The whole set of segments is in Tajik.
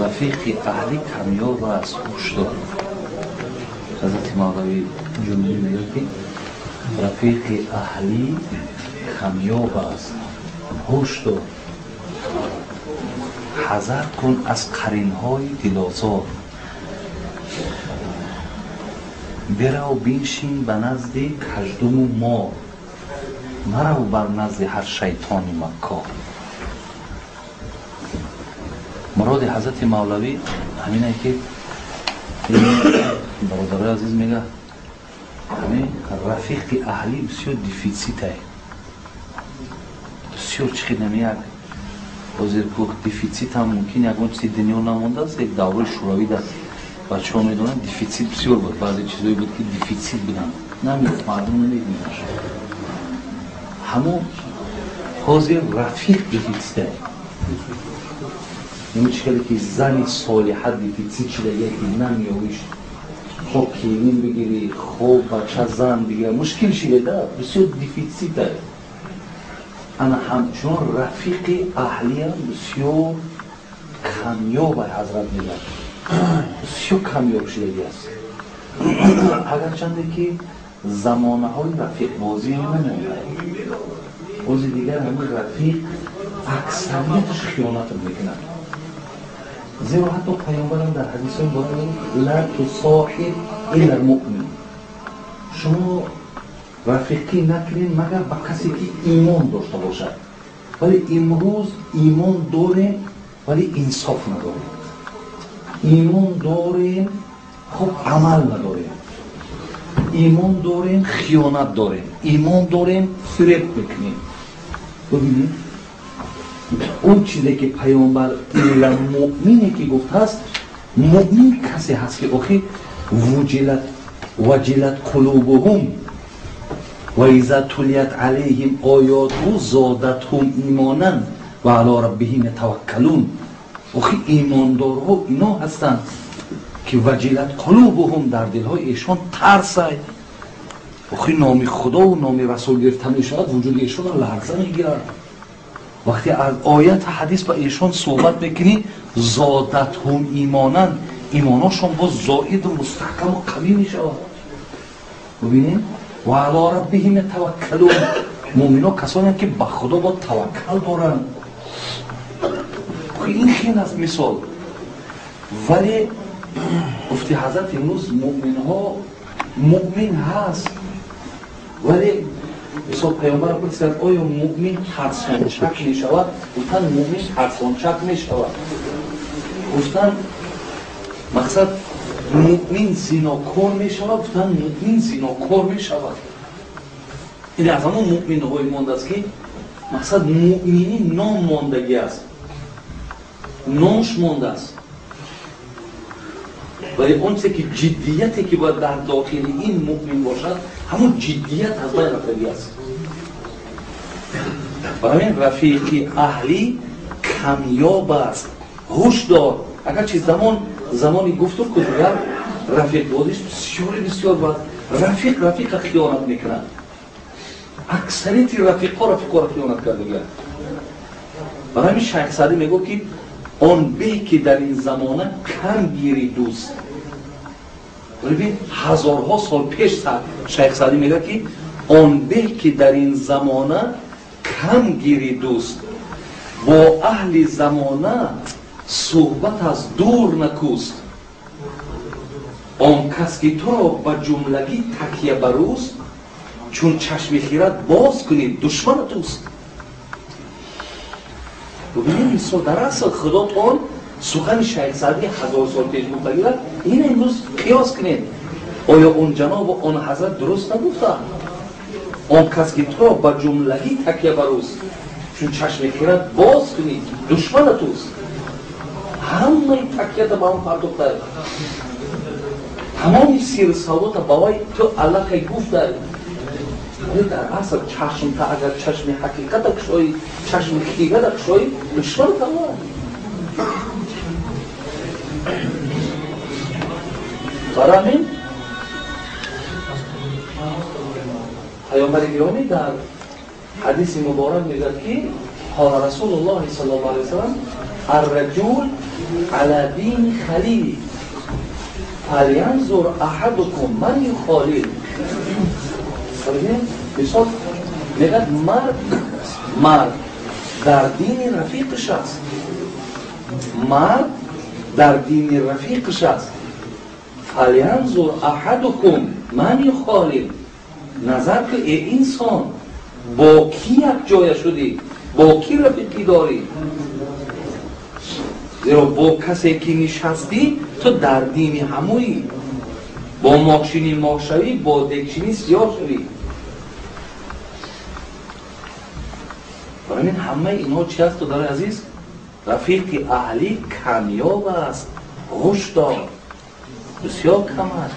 Рафиқи аҳлӣ камёб аст, ҳуш дор. Ҳазрати Мавлавӣ Ҷумӣ мегӯяд, ки рафиқи аҳлӣ камёб аст, ҳуш дор. Ҳазар кун аз қаринҳои дилозор. Бирав биншин ба назди каждуму мор, марав бар назди ҳар шайтони маккор. Муроди ҳазрати Мавлавӣ ҳамине, ки бародарои азиз, мега, ҳамин рафиқи аҳлӣ бисёр дефицитае, бисёр чӣ хел як ҳозир ку дефицит ҳам мумкин ягон чизи дунё намондааст. Як давраи шӯравӣ дар бачаҳо медонанд, дефицит бисёр буд, баъзе чизое буд, ки дефицит буданд, намеёфт, мардум намедонаш. Ҳамон ҳозир рафиқ дефицитае. Ин чӣ хеле ки зани солиҳа дефицит шуда, яке намеёвиш, хоб келин бигирӣ, хоб бача зан бигира, мушкил шида, бисёр дефицитае. Ана ҳамчунон рафиқи аҳлиам бисёр камёб. Ҳазрат мегӯяд, бисёр камёб шудагӣ аст, агарчанде ки замонаҳои рафиқбозӣ намонда. Бози дигар ҳамин рафиқ аксарияташ хиёнат мекунад, зеро ҳатто паёмбарам дар ҳадисҳои бора: ла тусоҳиб илла муъмин, шумо рафиқӣ накунед, магар ба касе ки имон дошта бошад. Вале имрӯз имон дорем, вале инсоф надорем, имон дорем, хуб амал надорем, имон дорем, хиёнат дорем, имон дорем, фиреб мекунем. Бибинед, он чизе ки паёмбар илла муъмине ки гуфтааст, муъмин касе ҳаст, ки охи вуҷилат ваҷилат қулубуҳум ва иза тулият алайҳим оёту зодатҳум имонан ва ало раббиҳим ятаваккалун. Охи имондорҳо ино ҳастанд, ки ваҷилат қулубуҳум, дар дилҳои эшон тарсай. Охи номи худову номи расул гирифта мешавад, вуҷуди эшонро ларза мегирад. Вақте аз оят ҳадис ба эшон суҳбат мекунӣ, зодатҳум имонан, имоношон боз зоиду мустаҳкаму қавӣ мешавад. Бубинед, ва ало раббиҳим ятаваккалун, муъмино касонеанд, ки ба худо бо таваккал доранд. Ин хел аст мисол. Вале гуфти ҳазрат, имрӯз муъминҳо, муъмин ҳаст, вале мисол паёмбар пурсид: оё муъмин тарсончак мешавад? Гуфтанд, муъмин тарсончак мешавад. Гуфтанд, мақсад, муъмин зинокор мешавад? Гуфтанд, муъмин зинокор мешавад. Ин аз ҳамон муъминҳое мондааст, ки мақсад муъминӣ ном мондагӣ аст, номш мондааст, вале он чизе ки ҷиддияте ки бояд дар дохили ин муъмин бошад, ҳамон ҷиддият аз байн рафтагӣ аст. Барои ҳамин рафиқи аҳлӣ камёб аст, ҳуш дор. Агарчи замон замони гуфту ку дигар рафиқбозиш бисёри бисёр бад, рафиқ рафиқа хиёнат мекунад, аксарияти рафиқҳо рафиқҳоро хиёнат кардагианд. Барои ҳамин Шайх Саъдӣ мегӯфт, ки он беҳ ки дар ин замона кам гири дӯст. Бибин, ҳазорҳо сол пеш Шайх Саъдӣ мегӯяд, ки он беҳ ки дар ин замона кам гири дӯст, бо аҳли замона суҳбат аз дур накӯст. Он кас ки туро ба ҷумлагӣ такя барӯст, чун чашми хират боз кунӣ, душмана туст. Бубинед, мисол, дар асл худотон сухани Шайх Саъдӣ 1000 сол пеш гуфтагира ин имрӯз қиёс кунед. Оё он ҷанобу он ҳазрат дуруст нагуфта? Он кас ки туро ба ҷумлагӣ такя барӯст, чун чашми хират боз кунӣ, душмана туст. Ҳамаи такята ба он пардохтай, тамоми сиру савдота ба вай ту аллакай гуфтай. Вале дар асл чашмта агар чашми ҳақиқата кушоӣ, чашми хирата кушоӣ, душман тамом. Барои ҳамин паёмбари гиромӣ дар ҳадиси муборак мегӯяд, ки قال رسول الله صلى الله عليه وسلم الرجل على دين خليله فلينظر احدكم من يخالل. مثال میگه مرد در دین رفیقش است، مرد در دین رفیقش است. فلینظر احدکم من یخالل، نظر که ای انسان با کی یک جای شدی، با کی رفیقی داری، زیرا با کسی که نشستی تو در دین همویی، با ماهشینی ماه شوی، با دگچینی سیاه شوی. برای این همه اینها چی هست تو داره عزیز؟ رفیق اهلی کمیاب است، هوش دار، بسیار کم است.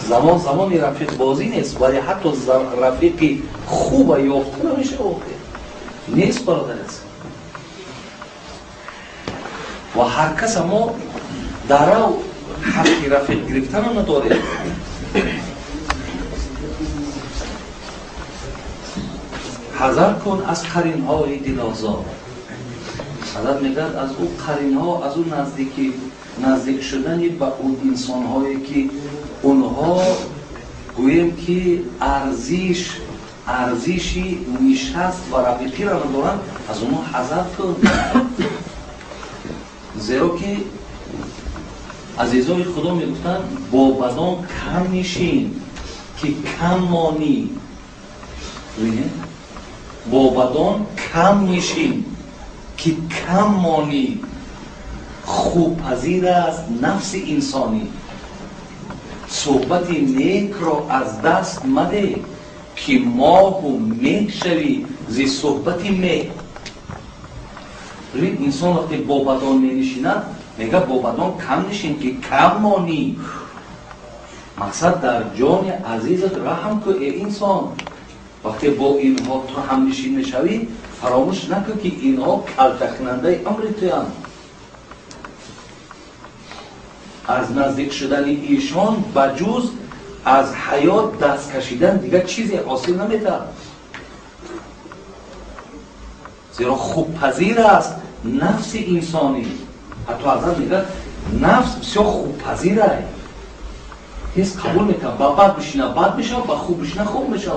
زمان زمانی رفیق بازی نیست، ولی حتی رفیقی خوب یافته نمیشه، نیست برادر است. و هر کس ما در حق رفیق گرفتن نداره. حذر کن از قرین‌های دلازار. حضرت میگه از او قرین‌ها، از او نزدیک شدن به اون انسان‌هایی که اونها گوییم که ارزشی نشست و رفیقی را ندارن، از اونها حذر کن. زیرا که عزیزای خدا میگفتن با بدان کم نشین که کم مانی. با بدان کم نشین که کم مانی، خوب پذیر است نفس انسانی. صحبت نیک را از دست مده که ماه و مه شوی زی صحبت مه. ببین انسان وقتی با بدان می نشیند میگه با بدان کم نشین که کم مانی. مقصد در جان عزیزت رحم کن ای انسان. وقتی با اینها تو هم نشین میشوی فراموش نکن که اینها کلتکننده امر تویند. از نزدیک شدن ایشان بجز از حیات دست کشیدن دیگر چیزی حاصل نمیده، زیرا خوب پذیر است نفس انسانی. حتی حضرت میگه نفس بسیار خوب پذیر است، تیز قبول میکنه، با بد بشینه بد میشه، با خوب بشینه خوب میشه.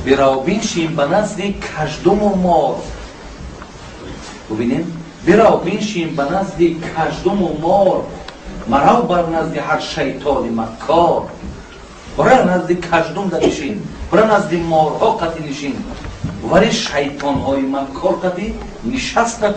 برا بنشین به نزد کژدم و مار. ببینیم برا بنشین به نزد کژدم و مار، مرا بر نزد هر شیطان مکار. برا نزد کژدم نشین، برا نزد مارها قطعی نشین، ولی شیطان های مکار قطعی نشست نکن.